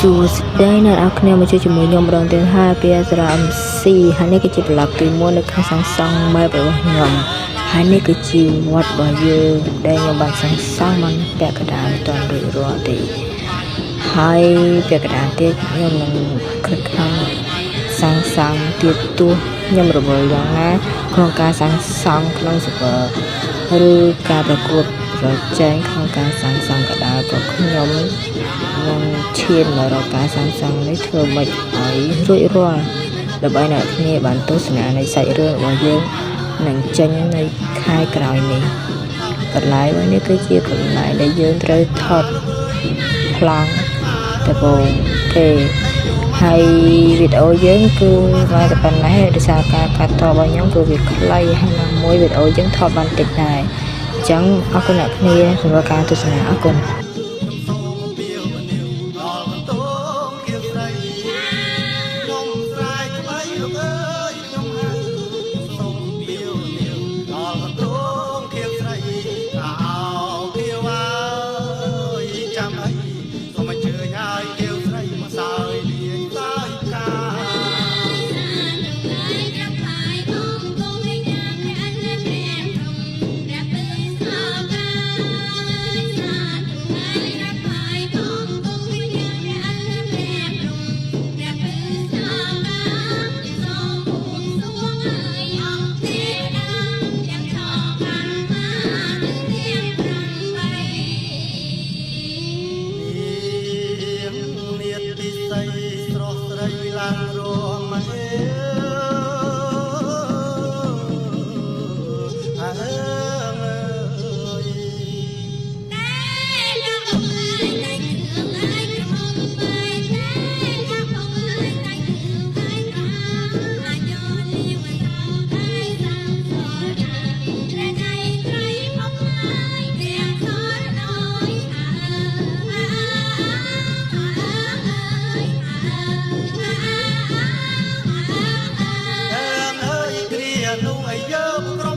សួស្តីអ្នកនរគ្នាមកជួយជាមួយខ្ញុំម្ដងទៀតហើយពីអសរា MC ហើយនេះគឺជាប្លុកទី1នៅក្នុងសាងសង់ map របស់ខ្ញុំហើយនេះគឺជាវត្តរបស់យើងដែលខ្ញុំបានសាងសង់បានពាក់កណ្ដាលមិនទាន់រួចរាល់ទេហើយពាក់កណ្ដាលទៀតខ្ញុំនឹងខិតខំសាងសង់ទៀតទោះខ្ញុំរវល់យ៉ាងណាក្នុងការសាងសង់ក្នុង server ឬការប្រកួតប្រជែងក្នុងការសាងសង់ក៏ដោយក៏ខ្ញុំនឹងឈានមករកការសាងសង់នេះធ្វើម៉េចឲ្យរួចរាល់ដើម្បីអ្នកគ្នាបានទស្សនានៃសាច់រឿងរបស់យើងនឹងចេញនៅខែក្រោយនេះកន្លែងមួយនេះគឺជាកន្លែងដែលយើងត្រូវថតប្លង់ដំបូងគេហើយវីដេអូយើងគឺមកតែប៉ុណ្ណេះដោយសារការកាត់តរបស់ខ្ញុំគឺវាខ្លីហើយណាមួយវីដេអូយើងថតបានតិចដែរអញ្ចឹងអរគុណអ្នកគ្នាសម្រាប់ការទស្សនាអរគុណ សូមអំពាវនាវដល់បន្ទងខៀវស្រីខ្ញុំស្រែកថ្លៃលោកអើយខ្ញុំហៅសូមអំពាវនាវដល់បន្ទងខៀវស្រីថាអោខៀវអើយចាំអីសូមអញ្ជើញឲ្យខៀវស្រីមកសើយលាយសើយកា ព្រះផាយបងគង់ឯណាព្រះអិនព្រះព្រំព្រះពឹងសោកាសាធុព្រះផាយបងគង់ឯណាព្រះអិនព្រះព្រំព្រះពឹងសោកាសូមបួងសួងអើយអង្គទេវតាទាំងឆខានមកគឺទាំង8 នាងនាទីសីស្រស់ស្រីឡើងរមអេអើយ តែលោកអើយតែគ្រឿងអើយក្រមុំបែតែលោកអើយតែគ្រឿងអើយក្រហាយោលៀវត្រង់តែសាងសរណាព្រះណៃត្រីមកហើយព្រះសរណយអើអើអើយអើ អើអើយគ្រានោះអាយើក្រ